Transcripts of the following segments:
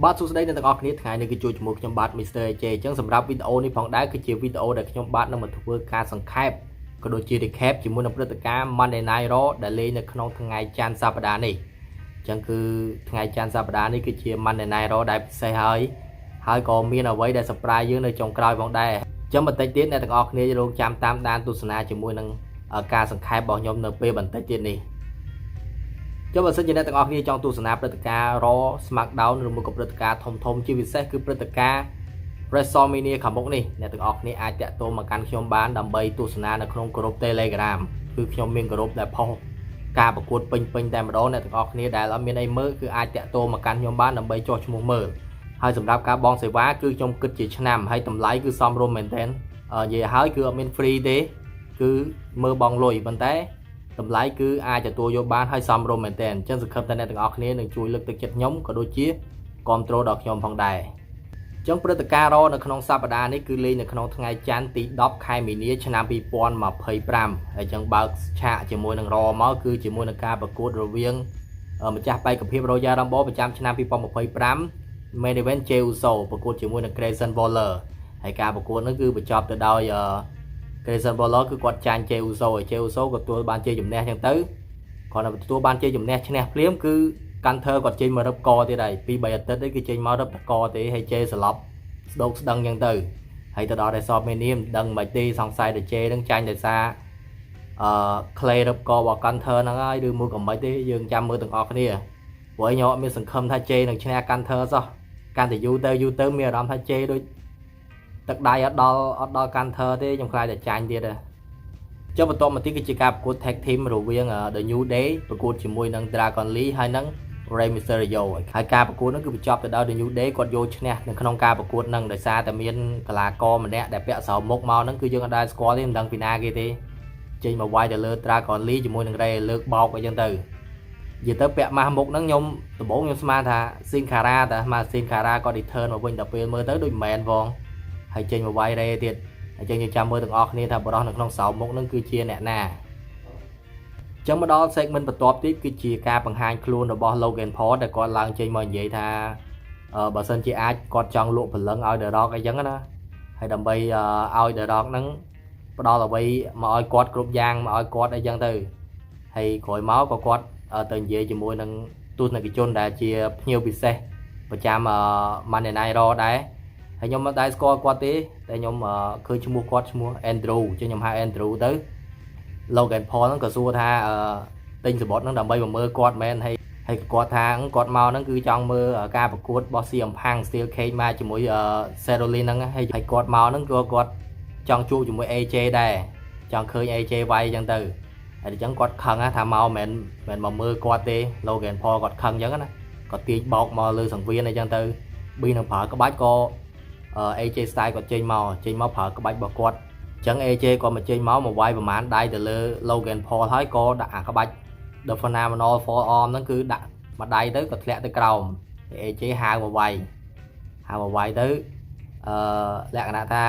បាទសួស្តីអ្នកទាំងអស់គ្នាថ្ងៃនេះគឺជួបជាមួយខ្ញុំបាទ Mr. AJ អញ្ចឹងសម្រាប់វីដេអូនេះផងដែរគឺជាវីដេអូដែលខ្ញុំបាទនឹងមកធ្វើការសង្ខេបក៏ដូចជា recap ជាមួយនឹងព្រឹត្តិការណ៍ Monday Night Raw ដែលលេងនៅក្នុងថ្ងៃច័ន្ទសប្តាហ៍នេះអញ្ចឹងគឺថ្ងៃច័ន្ទសប្តាហ៍នេះគឺជា Monday Night Raw ដែលពិសេសហើយហើយក៏មានអ្វីដែល surprise យើងនៅចុងក្រោយផងដែរអញ្ចឹងបន្តិចទៀតអ្នកទាំងអស់គ្នារងចាំតាមដានទស្សនាជាមួយនឹងការសង្ខេបរបស់ខ្ញុំនៅពេលបន្តិចទៀតនេះ ចុះបើសិនជាអ្នកទាំងអស់គ្នាចង់ទស្សនាព្រឹត្តិការណ៍ Raw SmackDown ឬមួយក៏ព្រឹត្តិការណ៍ធំធំជាពិសេសគឺព្រឹត្តិការណ៍ WrestleMania ខាងមុខនេះអ្នកទាំងអស់គ្នាអាចតាក់ទងមកកាន់ខ្ញុំបានដើម្បីទស្សនានៅក្នុងក្រុម Telegram គឺខ្ញុំមានក្រុមដែលផុសការប្រកួតពេញពេញតែម្ដងអ្នកទាំងអស់គ្នាដែលអត់មានអីមើលគឺអាចតាក់ទងមកកាន់ខ្ញុំបានដើម្បីចុះឈ្មោះមើលហើយសម្រាប់ការបង់សេវាគឺខ្ញុំគិតជាឆ្នាំហើយតម្លៃគឺសមរម្យមែនទែននិយាយហើយគឺអត់មាន free ទេគឺមើលបង់លុយប៉ុន្តែ តម្លៃគឺអាចទទួលយកបានហើយសមរម្យមែនទែនអញ្ចឹងសង្ឃឹមថាអ្នកទាំងអស់គ្នានឹងជួយលើកទឹកចិត្តខ្ញុំក៏ដូចជាគ្រប់គ្រងដល់ខ្ញុំផងដែរអញ្ចឹងព្រឹត្តិការណ៍ Raw នៅក្នុងសប្តាហ៍នេះគឺលេងនៅក្នុងថ្ងៃច័ន្ទទី10ខែមីនាឆ្នាំ2025ហើយអញ្ចឹងបើកឆាកជាមួយនឹង Raw មកគឺជាមួយនឹងការប្រកួតរវាងម្ចាស់បេក្ខភាព Royal Rumble ប្រចាំឆ្នាំ2025 Main Event Jey Uso ប្រកួតជាមួយនឹង Grayson Waller ហើយការប្រកួតនោះគឺបញ្ចប់ទៅដោយ Grayson Waller គឺគាត់ចាញ់ Jey Uso ហើយ Jey Uso ក៏ទទួលបានជ័យជំនះចឹងទៅគាត់នៅទទួលបានជ័យជំនះឈ្នះភ្លាមគឺ Gunther គាត់ចេញមករឹបកទៀតហើយពី3អាទិត្យនេះគឺចេញមករឹបតកទេហើយ Jey សន្លប់ស្ដោកស្ដឹងចឹងទៅហើយទៅដល់ WrestleMania មិនដឹងមិនទេសង្ស័យតែ Jey នឹងចាញ់ដោយសារអឺ Clay រឹបករបស់ Gunther ហ្នឹងហើយឬមួយក៏មិនទេយើងចាំមើលទាំងអស់គ្នាព្រោះខ្ញុំអត់មានសង្ឃឹមថា Jey នឹងឈ្នះ Gunther សោះកាន់តែយូរទៅយូរទៅមានអារម្មណ៍ថា Jey ដូចទឹកដៃអត់ដល់អត់ដល់ Gunther ទេខ្ញុំខ្លាចតែចាញ់ទៀតហ៎ចុះបន្ទាប់មកទៀតគឺជាការប្រកួត Tag Team រវាង The New Day ប្រកួតជាមួយនឹង Dragon Lee ហើយនិង Rey Mysterio ហើយការប្រកួតនោះគឺបញ្ចប់ទៅដោយ The New Day គាត់យកឈ្នះនៅក្នុងការប្រកួតហ្នឹងដោយសារតែមានកីឡាករម្នាក់ដែលពាក់ស្រោមមុខមកហ្នឹងគឺយើងអត់ដែលស្គាល់ទេមិនដឹងពីណាគេទេចេញមកវាយទៅលើ Dragon Lee ជាមួយនឹង Rey លើកបោកអីចឹងទៅនិយាយទៅពាក់ម៉ាស់មុខហ្នឹងខ្ញុំដំបូងខ្ញុំស្មានថា Sin Cara តែមក Sin Cara គាត់ return មកវិញដល់ពេលមើលទៅដូចមិនមែនផងហើយចេញមកវាយ Rey ទៀតហើយចឹងយើងចាំមើលទាំងអស់គ្នាថាបរិះនៅក្នុងស្រោមមុខហ្នឹងគឺជាអ្នកណាចឹងមកដល់ segment បន្ទាប់ទៀតគឺជាការបង្ហាញខ្លួនរបស់ Logan Paul ដែលគាត់ឡើងចេញមកនិយាយថាបើសិនជាអាចគាត់ចង់លក់ព្រលឹងឲ្យ The Rock អីចឹងណាហើយដើម្បីឲ្យ The Rock ហ្នឹងផ្ដល់អ្វីមកឲ្យគាត់គ្រប់យ៉ាងមកឲ្យគាត់អីចឹងទៅហើយក្រោយមកក៏គាត់ទៅនិយាយជាមួយនឹងទស្សនិកជនដែលជាភ្ញៀវពិសេសប្រចាំ Monday Night Raw ដែរហើយខ្ញុំមិនដែលស្គាល់គាត់ទេតែខ្ញុំឃើញឈ្មោះគាត់ឈ្មោះ Andrew ចឹងខ្ញុំហៅ Andrew ទៅ Logan Paul ហ្នឹងក៏សួរថាទិញសំបុត្រហ្នឹងដើម្បីមកមើលគាត់មែនហើយហើយគាត់ថាគាត់មកហ្នឹងគឺចង់មើលការប្រកួតរបស់ CM Punk Steel Cage មកជាមួយ Seth Rollins ហ្នឹងហើយហើយគាត់មកហ្នឹងក៏គាត់ចង់ជួបជាមួយ AJ ដែរចង់ឃើញ AJ វាយអញ្ចឹងទៅហើយអញ្ចឹងគាត់ខឹងថាមកមិនមែនមកមើលគាត់ទេ Logan Paul គាត់ខឹងអញ្ចឹងណាគាត់ទាញបោកមកលើសង្វៀនអីចឹងទៅប៊ីនឹងប្រើក្បាច់ក៏ AJ Styles គាត់ចេញមកចេញមកប្រើក្បាច់របស់គាត់ចឹង AJ ក៏មកចេញមកមកវាយប្រហែលដៃទៅលើ Logan Paul ហើយក៏ដាក់អាក្បាច់ The Phenomenal Forearm ហ្នឹងគឺដាក់មួយដៃទៅក៏ធ្លាក់ទៅក្រោម AJ ហៅមកវាយហៅមកវាយទៅអឺលក្ខណៈថា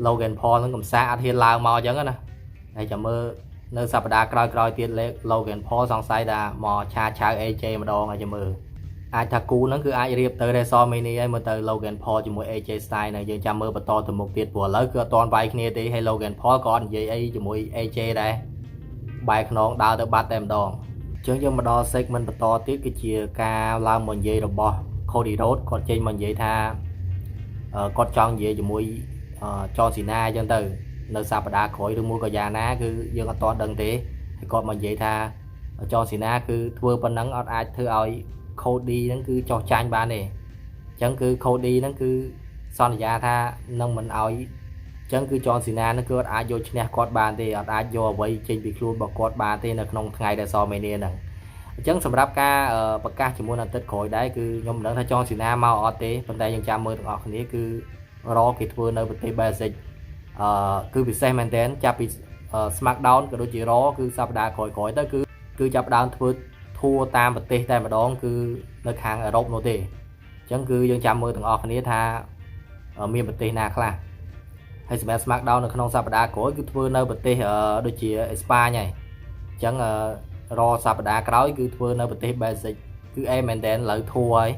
Logan Paul ហ្នឹងកំសាកអត់ហ៊ានឡើងមកអញ្ចឹងណាហើយចាំមើលនៅសប្តាហ៍ក្រោយៗទៀត Logan Paul សង្ស័យថាមកឆាឆៅ AJ ម្ដងហើយចាំមើលអាចថាគូហ្នឹងគឺអាចរៀបទៅ WrestleMania ហើយមើលទៅ Logan Paul ជាមួយ AJ Styles នៅយើងចាំមើលបន្តទៅមុខទៀតព្រោះឥឡូវគឺអត់ទាន់វាយគ្នាទេហើយ Logan Paul ក៏អត់និយាយអីជាមួយ AJ ដែរបែរខ្នងដើរទៅបាត់តែម្ដងអញ្ចឹងយើងមកដល់ segment បន្តទៀតគឺជាការឡើងមកនិយាយរបស់ Cody Rhodes គាត់ចេញមកនិយាយថាគាត់ចង់និយាយជាមួយ John Cena អញ្ចឹងទៅនៅសប្តាហ៍ក្រោយឬមួយក៏យ៉ាងណាគឺយើងអត់ទាន់ដឹងទេហើយគាត់មកនិយាយថា John Cena គឺធ្វើប៉ុណ្ណឹងអត់អាចធ្វើឲ្យ Cody ហ្នឹងគឺចោះចាញ់បានទេអញ្ចឹងគឺ Cody ហ្នឹងគឺសន្យាថានឹងមិនឲ្យអញ្ចឹងគឺ John Cena ហ្នឹងគឺអត់អាចយកឈ្នះគាត់បានទេអត់អាចយកអ្វីចេញពីខ្លួនរបស់គាត់បានទេនៅក្នុងថ្ងៃ WrestleMania ហ្នឹងអញ្ចឹងសម្រាប់ការប្រកាសជាមួយអាទិត្យក្រោយដែរគឺខ្ញុំមិនដឹងថា John Cena មកអត់ទេប៉ុន្តែយើងចាំមើលទាំងអស់គ្នាគឺ Raw គេធ្វើនៅប្រទេស Basic អឺគឺពិសេសមែនតើចាប់ពី SmackDown ក៏ដូចជា Raw គឺសប្តាហ៍ក្រោយៗទៅគឺគឺចាប់ផ្ដើមធ្វើ tour តាមប្រទេសតែម្ដងគឺនៅខាងអឺរ៉ុបនោះទេអញ្ចឹងគឺយើងចាំមើលទាំងអស់គ្នាថាមានប្រទេសណាខ្លះហើយសម្រាប់ SmackDown នៅក្នុងសប្តាហ៍ក្រោយគឺធ្វើនៅប្រទេសដូចជាអេស្ប៉ាញហើយអញ្ចឹង Raw សប្តាហ៍ក្រោយគឺធ្វើនៅប្រទេស Basic គឺអេមែនតើឥឡូវ tour ហើយ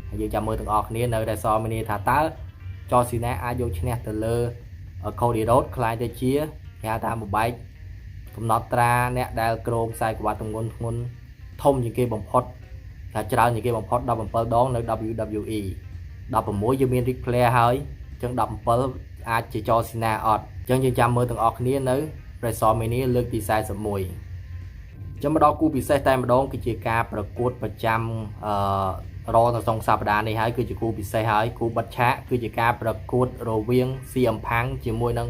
ហើយយើងចាំមើលទាំងអស់គ្នានៅ WrestleMania ថាតើ John Cena អាចយកឈ្នះទៅលើ Cody Rhodes ក្លាយទៅជាគេហៅថាបំបែកកំណត់ត្រាអ្នកដែលគ្រងខ្សែក្រវ៉ាត់ទម្ងន់ធ្ងន់ធំជាងគេបំផុតថាច្រើនជាងគេបំផុត17ដងនៅ WWE 16យើងមាន Ric Flair ហើយអញ្ចឹង17អាចជា John Cena អត់អញ្ចឹងយើងចាំមើលទាំងអស់គ្នានៅ WrestleMania លើកទី41ចាំមកដល់គូពិសេសតែម្ដងគឺជាការប្រកួតប្រចាំអឺរនៅក្នុងសប្តាហ៍នេះហើយគឺជាគូពិសេសហើយគូបិទឆាកគឺជាការប្រកួតរវាង CM Punk ជាមួយនឹង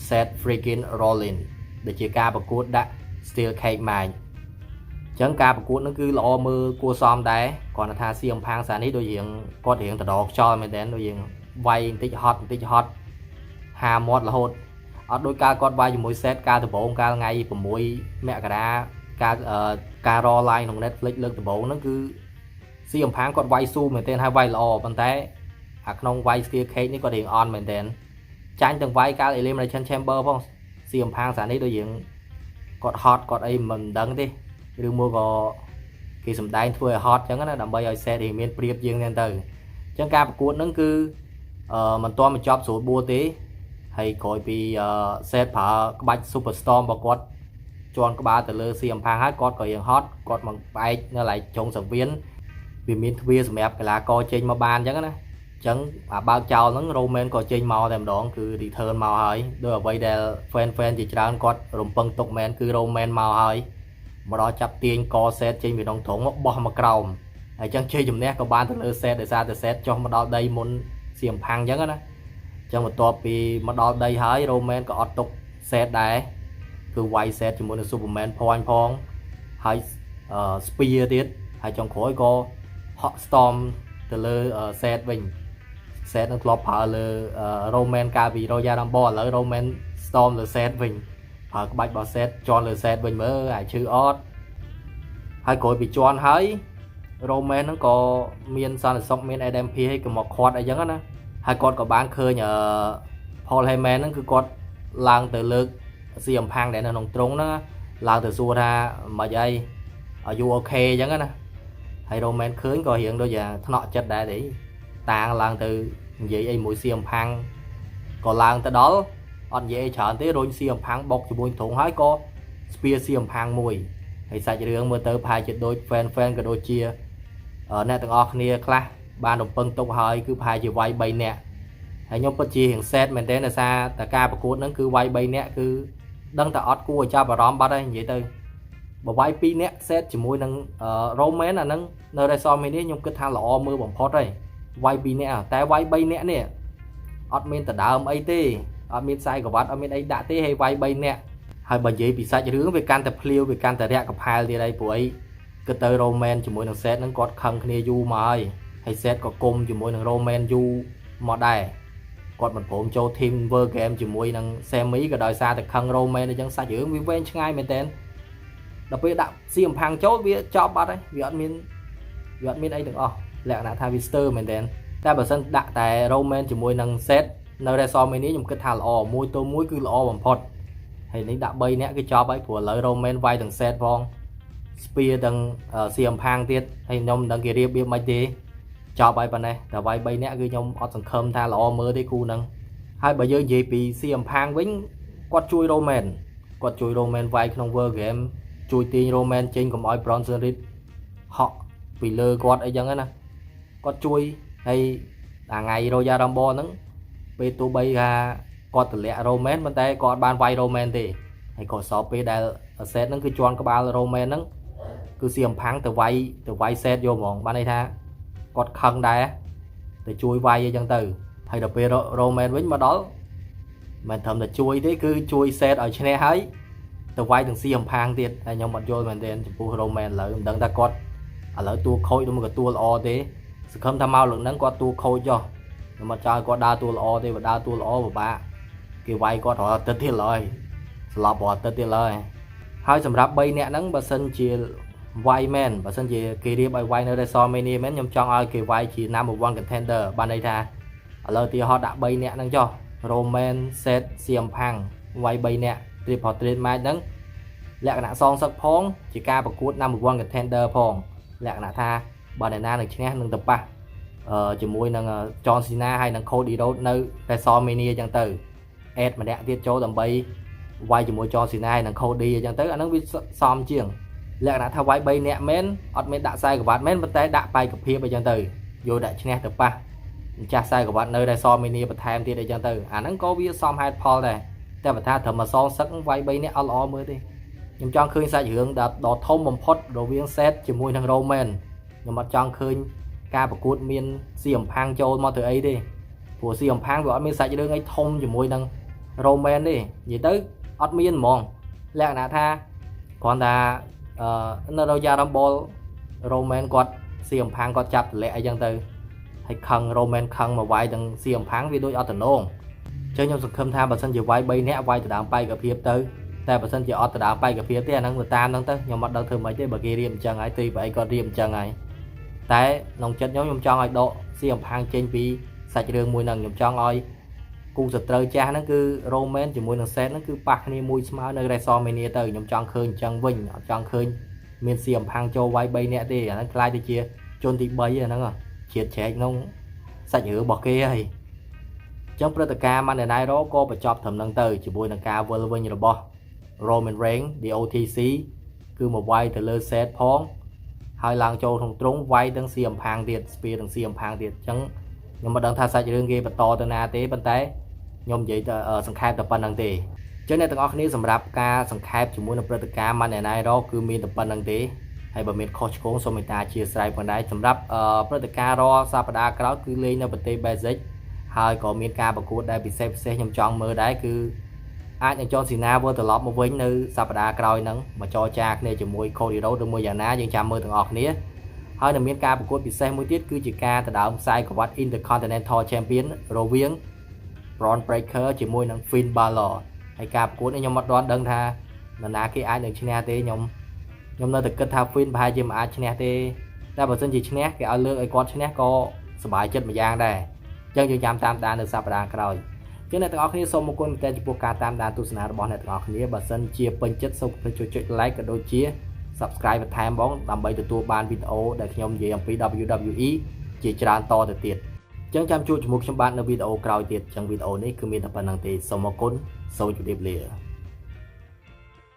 Seth freaking Rollins ដែលជាការប្រកួតដាក់ Steel Cage match អញ្ចឹងការប្រកួតនោះគឺល្អមើលគួរសមដែរគ្រាន់តែថា CM Punk សានេះដូចរៀងគាត់រៀងដដខ្យល់មែនតើដូចរៀងវាយបន្តិចហត់បន្តិចហត់ហាមាត់រហូតអត់ដូចកាលគាត់វាយជាមួយ Seth កាលដំបូងកាលថ្ងៃ6មករាកាលការរ live ក្នុង Netflix លើកដំបូងហ្នឹងគឺ CM Punk គាត់វាយស៊ូមែនទែនហើយវាយល្អប៉ុន្តែអាក្នុងវាយ Steel Cage នេះគាត់រៀងអន់មែនទែនចាញ់ទាំងវាយកាល Elimination Chamber ផង CM Punk សានេះដូចរៀងគាត់ហត់គាត់អីមិនដឹងទេឬមួយក៏គេសំដែងធ្វើឲ្យហត់អញ្ចឹងណាដើម្បីឲ្យ Seth រៀងមានប្រៀបជាងហ្នឹងទៅអញ្ចឹងការប្រកួតហ្នឹងគឺអឺមិនទាន់បញ្ចប់ស្រួលបួទេហើយក្រោយពី Seth ប្រើក្បាច់ Super Storm របស់គាត់ជន់ក្បាលទៅលើ CM Punk ហើយគាត់ក៏រៀងហត់គាត់មកផ្អែកនៅឡៃចុងសង្វៀនវាមានទ្វារសម្រាប់កីឡាករចេញមកបានអញ្ចឹងណាអញ្ចឹងអាបើកចោលហ្នឹង Roman ក៏ចេញមកតែម្ដងគឺ return មកហើយដោយអ្វីដែល fan fan ជាច្រើនគាត់រំពឹងទុកមែនគឺ Roman មកហើយមកដល់ចាប់ទាញក Seth ចេញពីក្នុងទ្រុងមកបោះមកក្រោមហើយអញ្ចឹងជ័យជំនះក៏បានទៅលើ Seth ដោយសារតែ Seth ចុះមកដល់ដីមុន CM Punk អញ្ចឹងណាអញ្ចឹងបន្ទាប់ពីមកដល់ដីហើយ Roman ក៏អត់ទុក Seth ដែរគឺវាយ Seth ជាមួយនឹង Superman Punch ផងហើយ Spear ទៀតហើយចុងក្រោយក៏ហក់ Storm ទៅលើ Seth វិញ Seth នឹងធ្លាប់ប្រើលើ Roman កាលពី Royal Rumble ឥឡូវ Roman Storm លើ Seth វិញប្រើក្បាច់របស់ Seth ជន់លើ Seth វិញមើលអាឈឺអត់ហើយក្រោយពីជន់ហើយ Roman ហ្នឹងក៏មានសន្តិសុខមាន Adam Pearce ឲ្យក៏មកខាត់អីចឹងណាហើយគាត់ក៏បានឃើញអឺ Paul Heyman ហ្នឹងគឺគាត់ឡើងទៅលើក CM Punk ដែលនៅក្នុងទ្រុងហ្នឹងឡើងទៅសួរថាមិនអី Are you okay អញ្ចឹងណាហើយ Roman ឃើញក៏រៀងដូចជាថ្នាក់ចិត្តដែរទេតាងឡើងទៅនិយាយអីមួយ CM Punk ក៏ឡើងទៅដល់អត់និយាយអីច្រើនទេរុញ CM Punk បុកជាមួយទ្រុងហើយក៏ spear CM Punk មួយហើយសាច់រឿងមើលទៅប្រហែលជាដូច fan fan ក៏ដូចជាអ្នកទាំងអស់គ្នាខ្លះបានរំពឹងទុកហើយគឺប្រហែលជាវាយ3នាក់ហើយខ្ញុំពិតជារៀង sad មែនទែនដោយសារតែការប្រកួតហ្នឹងគឺវាយ3នាក់គឺដឹងតែអត់គួរឲ្យចាប់អារម្មណ៍បាត់ហើយនិយាយទៅបើវាយ2នាក់ Seth ជាមួយនឹង Roman អាហ្នឹងនៅ WrestleMania ខ្ញុំគិតថាល្អមើលបំផុតហើយវាយ2នាក់តែវាយ3នាក់នេះអត់មានដដើមអីទេអត់មានខ្សែក្រវ៉ាត់អត់មានអីដាក់ទេហើយវាយ3នាក់ហើយបើនិយាយពីសាច់រឿងវាកាន់តែភ្លាវវាកាន់តែរាក់កផែលទៀតហើយព្រោះអីគិតទៅ Roman ជាមួយនឹង Seth ហ្នឹងគាត់ខឹងគ្នាយូរមកហើយហើយ Seth ក៏គុំជាមួយនឹង Roman យូរមកដែរគាត់មិនព្រមចូល team War Game ជាមួយនឹង Sami ក៏ដោយសារតែខឹង Roman អញ្ចឹងសាច់រឿងវាវែងឆ្ងាយមែនតើដល់ពេលដាក់ CM Punk ចូលវាចប់បាត់ហើយវាអត់មានអីទាំងអស់លក្ខណៈថាវាស្ទើរមែនតើតែបើសិនដាក់តែ Roman ជាមួយនឹង Seth នៅ WrestleMania ខ្ញុំគិតថាល្អមួយទល់មួយគឺល្អបំផុតហើយនេះដាក់3នាក់គឺចប់ហើយព្រោះឥឡូវ Roman វាយទាំង Seth ផង Spear ទាំង CM Punk ទៀតហើយខ្ញុំមិនដឹងគេរៀបវាមិនទេចប់ហើយប៉ុណ្ណេះតែវាយ3នាក់គឺខ្ញុំអត់សង្ឃឹមថាល្អមើលទេគូហ្នឹងហើយបើយើងនិយាយពី CM Punk វិញគាត់ជួយ Roman គាត់ជួយ Roman វាយក្នុង War Game ជួយទាញ Roman ចេញកុំឲ្យ Bronson Reed ហក់ពីលើគាត់អីចឹងណាគាត់ជួយហើយអាថ្ងៃ Royal Rumble ហ្នឹងពេលទោះបីថាគាត់ទម្លាក់ Roman ប៉ុន្តែគាត់បានវាយ Roman ទេហើយក៏សពពេលដែល Seth ហ្នឹងគឺជន់ក្បាល Roman ហ្នឹងគឺ CM Punk ទៅវាយ Seth យកហ្មងបានន័យថាគាត់ខឹងដែរទៅជួយវាយអីចឹងទៅហើយដល់ពេល Roman វិញមកដល់មិនត្រឹមតែជួយទេគឺជួយ Seth ឲ្យឈ្នះហើយទៅវាយទាំង CM Punk ទៀតហើយខ្ញុំអត់យល់មែនទេចំពោះ Roman ឥឡូវមិនដឹងថាគាត់ឥឡូវតួខូចឬមួយក៏តួល្អទេសង្ឃឹមថាមកលើកហ្នឹងគាត់តួខូចចុះខ្ញុំអត់ចង់ឲ្យគាត់ដើរតួល្អទេបើដើរតួល្អពិបាកគេវាយគាត់រាល់អាទិត្យទៀតឡើយស្លាប់រាល់អាទិត្យទៀតឡើយហើយសម្រាប់3នាក់ហ្នឹងបើសិនជាវាយមែនបើសិនជាគេរៀបឲ្យវាយនៅ WrestleMania មែនខ្ញុំចង់ឲ្យគេវាយជា number 1 contender បានន័យថាឥឡូវទីហោដាក់3នាក់ហ្នឹងចុះ Roman Seth CM Punk វាយ3នាក់ Triple Threat match ហ្នឹងលក្ខណៈសងសឹកផងជាការប្រកួត number 1 contender ផងលក្ខណៈថាបើអ្នកណានឹងឈ្នះនឹងទៅប៉ះ ជាមួយនឹង John Cena ហើយនិង Cody Rhodes នៅ WrestleMania អញ្ចឹងទៅ add ម្នាក់ទៀតចូលដើម្បីវាយជាមួយ John Cena ហើយនិង Cody អញ្ចឹងទៅអាហ្នឹងវាសមជាងលក្ខណៈថាវាយ3នាក់មែនអត់មានដាក់ខ្សែក្រវ៉ាត់មែនប៉ុន្តែដាក់បែកភាពអញ្ចឹងទៅយកដាក់ឈ្នះទៅប៉ះម្ចាស់ខ្សែក្រវ៉ាត់នៅ WrestleMania បន្ថែមទៀតអីចឹងទៅអាហ្នឹងក៏វាសមហេតុផលដែរតែបើថាត្រឹមមកសងសឹកវាយ3នាក់អត់ល្អមើលទេខ្ញុំចង់ឃើញសាច់រឿងដ៏ធំបំផុតរវាង Seth ជាមួយនឹង Roman ខ្ញុំអត់ចង់ឃើញការប្រកួតមាន CM Punk ចូលមកធ្វើអីទេព្រោះ CM Punk វាអត់មានសាច់រឿងអីធំជាមួយនឹង Roman ទេនិយាយទៅអត់មានហ្មងលក្ខណៈថាគ្រាន់តែនៅ Royal Rumble Roman គាត់ CM Punk គាត់ចាប់តម្លាក់អីចឹងទៅហើយខឹង Roman ខឹងមកវាយទាំង CM Punk វាដូចអត់តំណងអញ្ចឹងខ្ញុំសង្ឃឹមថាបើសិនជាវាយ3នាក់វាយទៅដើមបែកភាពទៅតែបើសិនជាអត់ទៅដើមបែកភាពទេអាហ្នឹងទៅតាមហ្នឹងទៅខ្ញុំអត់ដឹងធ្វើម៉េចទេបើគេរៀបអញ្ចឹងហើយទីបើអីគាត់រៀបអញ្ចឹងហើយតែក្នុងចិត្តខ្ញុំខ្ញុំចង់ឲ្យដក CM Punk ចេញពីសាច់រឿងមួយហ្នឹងខ្ញុំចង់ឲ្យគូសត្រូវចាស់ហ្នឹងគឺ Roman ជាមួយនឹង Seth ហ្នឹងគឺប៉ះគ្នាមួយស្មើនៅ WrestleMania ទៅខ្ញុំចង់ឃើញអញ្ចឹងវិញអត់ចង់ឃើញមាន CM Punk ចូលវាយ3នាក់ទេអាហ្នឹងខ្លាចទៅជាជនទី3អាហ្នឹងជាតិជ្រែកក្នុងសាច់រឿងរបស់គេហើយអញ្ចឹងព្រឹត្តិការណ៍ Monday Night Raw ក៏បញ្ចប់ត្រឹមហ្នឹងទៅជាមួយនឹងការវិលវិញរបស់ Roman Reigns the OTC គឺមកវាយទៅលើ Seth ផងហើយឡើងចូលក្នុងទ្រុងវាយទាំង CM Punk ទៀត Spear ទាំង CM Punk ទៀតអញ្ចឹងខ្ញុំមិនដឹងថាសាច់រឿងគេបន្តទៅណាទេប៉ុន្តែខ្ញុំនិយាយទៅសង្ខេបតែប៉ុណ្្នឹងទេអញ្ចឹងអ្នកទាំងអស់គ្នាសម្រាប់ការសង្ខេបជាមួយនឹងព្រឹត្តិការណ៍ Monday Night Raw គឺមានតែប៉ុណ្្នឹងទេហើយបើមានខុសឆ្គងសូមមេត្តាអធ្យាស្រ័យផងដែរសម្រាប់ព្រឹត្តិការណ៍ Raw សប្តាហ៍ក្រោយគឺលេងនៅប្រទេស Basic ហើយក៏មានការប្រកួតដែលពិសេសពិសេសខ្ញុំចង់មើលដែរគឺអាចនឹង John Cena វិលត្រឡប់មកវិញនៅសប្តាហ៍ក្រោយហ្នឹងមកចរចាគ្នាជាមួយ Cody Rhodes ឬមួយយ៉ាងណាយើងចាំមើលទាំងអស់គ្នាហើយនឹងមានការប្រកួតពិសេសមួយទៀតគឺជាការដណ្ដើមខ្សែក្រវ៉ាត់ Intercontinental Champion រវាង Bron Breakker ជាមួយនឹង Finn Balor ហើយការប្រកួតនេះខ្ញុំអត់ទាន់ដឹងថានរណាគេអាចនឹងឈ្នះទេខ្ញុំខ្ញុំនៅតែគិតថា Finn ប្រហែលជាមិនអាចឈ្នះទេតែបើសិនជាឈ្នះគេឲ្យលើកឲ្យគាត់ឈ្នះក៏សប្បាយចិត្តមួយយ៉ាងដែរអញ្ចឹងយើងចាំតាមដាននៅសប្តាហ៍ក្រោយចឹងអ្នកទាំងអស់គ្នាសូមអរគុណមែនទែនចំពោះការតាមដានទស្សនារបស់អ្នកទាំងអស់គ្នាបើសិនជាពេញចិត្តសូមកុំភ្លេចជួយចុច like ក៏ដូចជា Subscribe បន្ថែមបងដើម្បីទទួលបានវីដេអូដែលខ្ញុំនិយាយអំពី WWE ជាច្រើនតទៅទៀតចឹងចាំជួបជាមួយខ្ញុំបាទនៅវីដេអូក្រោយទៀតចឹងវីដេអូនេះគឺមានតែប៉ុណ្្នឹងទេសូមអរគុណសូមជម្រាបលា។